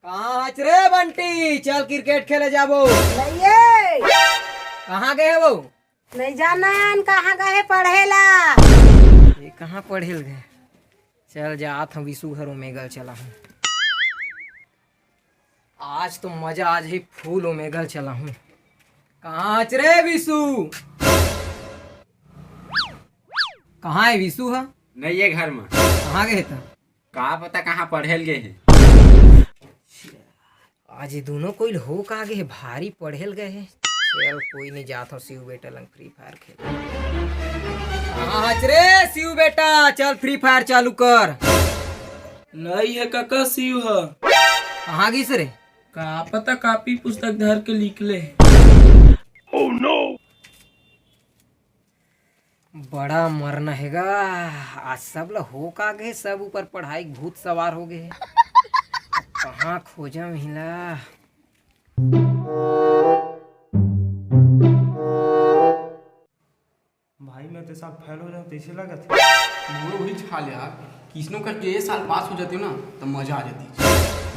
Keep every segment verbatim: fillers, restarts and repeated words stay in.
कहाँ हच रे बंटी? चल क्रिकेट खेले जाबो। नहीं ये। कहाँ गए वो? नहीं जानन कहाँ गए पढ़े ला। ये कहाँ पढ़े ल गए? चल जात हूँ विशु घर ओमेगल चला हूँ। आज तो मजा आज ही फुल ओमेगल चला हूँ। कहाँ हच रे विशु? कहाँ है विशु ह? नहीं ये घर में। कहाँ गए था? का पता कहाँ पढ़े ल गए हैं। आज ये दोनों कोई हो का गे हे, भारी पढ़े ल गए हे। चल कोई नहीं, जात हूँ शिव बेटा लंग फ्री फायर खेल। कहाँ हच रे शिव बेटा, चल फ्री फायर चालू कर। नहीं है काका शिव ह। कहाँ गिस रे? का पता कापी पुस्तक धर के लिख ले। बड़ा मरना हेगा। आज सब ल हो का गे, सब ऊपर पढ़ाई के भूत सवार हो गए हे। कहाँ खोजा मिला? भाई मैं तो साल फेल हो जाऊँ तैसे लगत हे। मोरो वही हाल यार, किसनो करके ये साल पास हो जाते ना तो मजा आ जाती।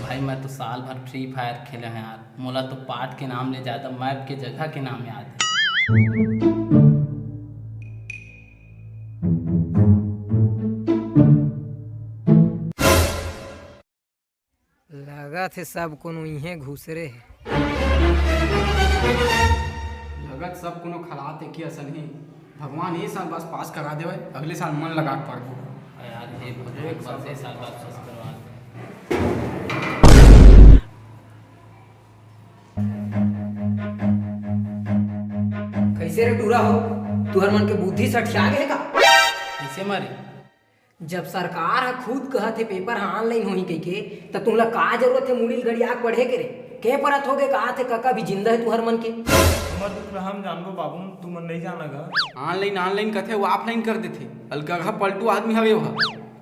भाई मैं तो साल भर फ्री फायर खेले हैं यार, मोला तो पार्ट के नाम ले ज्यादा मैप के जगह के नाम याद है। लगत हे सब कोनो इहें घुसरे हे। लगत सब कोनो खलात हे कि असन ही। भगवान ये साल बस पास करा देवे, अगले साल मन लगा के पढ़बो। यार हे भगवान, बस ये साल बस पास करवा दे। कैसे रे टूरा हो, तुहर मन के बुद्धि सठिया गे का? कैसे मारे? जब सरकार ह खुद कहत हे पेपर ह ऑनलाइन होही कहिके, त तुमला का जरूरत हे मुड़ी ल गड़िया के पढ़े के रे? के परत होगे कहत हे कका भी जिंदा हे तुहर मन के? हमर दुख ल हम जानबो बाबू, तुमन नहीं जाना गा। ऑनलाइन ऑनलाइन कथे वो ऑफलाइन कर देथे। अलगरहा पलटू आदमी हवे ओहा।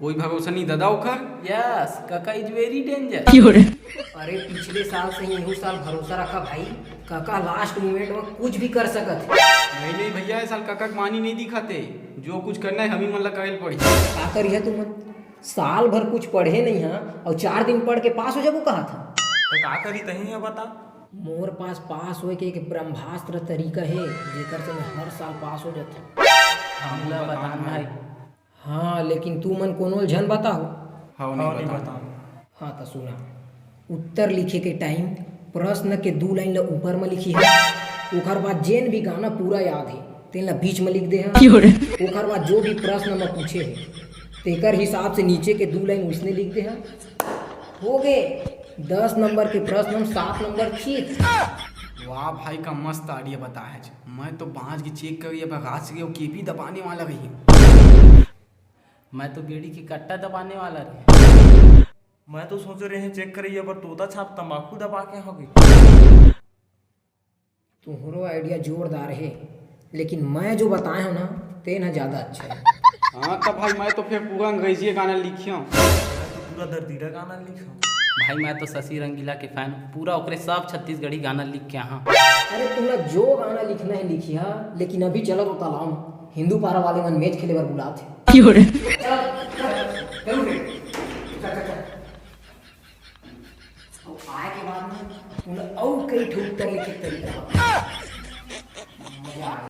कोई भरोसा नहीं दादा ओखर। यस, काका इज वेरी डेंजर। अरे पिछले साल से ही इहू साल भरोसा रखा भाई, काका लास्ट मोमेंट में कुछ भी कर सकत हे। नहीं नहीं भैया, ये साल काका के मानी नहीं दिखत हे। जो कुछ करना है हमी मन ला करे ल पड़ी। का करिहा तुमन? साल भर कुछ पढ़े नहीं हा और चार दिन पढ़ के पास हो जाबो कहा था। तो का करी तही है बता। मोर पास पास होए के एक ब्रह्मास्त्र तरीका हे, जेकर से मैं हर साल पास हो जाथों। हमला बता भाई। हाँ, लेकिन तुमन कोनो ल झन बताओ। हाँ, नहीं हाँ, नहीं बताओ। बताओ। हाँ, त सुना। उत्तर लिखे के टाइम प्रश्न के दू लाइन ल ऊपर म लिखिहा। ओखर बाद जेन भी गाना पूरा याद हे, तेन ल बीच म लिख देहा। ओखर बाद जो भी प्रश्न म पूछे हे, तेकर हिसाब से नीचे के दू लाइन वइसने लिख देहा। हो गे, दस नंबर के प्रश्न म सात नंबर चीत। वाह भाई, का मस्त आइडिया बताया है। मैं तो बांच के चेक करिया, बगास के वो केपी दबाने वाला रही। मैं तो बीड़ी के कट्टा दबाने वाला रहे। मैं तो सोच रहे हैं चेक करिया, पर तोता छाप तंबाकू दबा के हो गई। तुहरो आइडिया जोरदार हे, लेकिन मैं जो बताए हूँ ना, तेन ह ज्यादा अच्छा है। हाँ, तब भाई, मैं तो फिर पूरा अंग्रेजी गाना लिखिया। मैं तो पूरा दर्दीरा गाना लिखा। भाई, मैं तो शशि रंगीला के फैन, पूरा ओकरे सब छत्तीसगढ़ी गाना लिख के आहा। अरे, तुमला जो गाना लिखना है लिखिहा, लेकिन अभी चलो तो तालाब में, हिंदू पारा वाले मन मैच खेले बर बुलात हे। चल, चल, चल, चल, चल, चल। अउ आए के बाद में तुमला अउ कई ठो उत्तर लिखे के तरीका हे। मजा आ गया।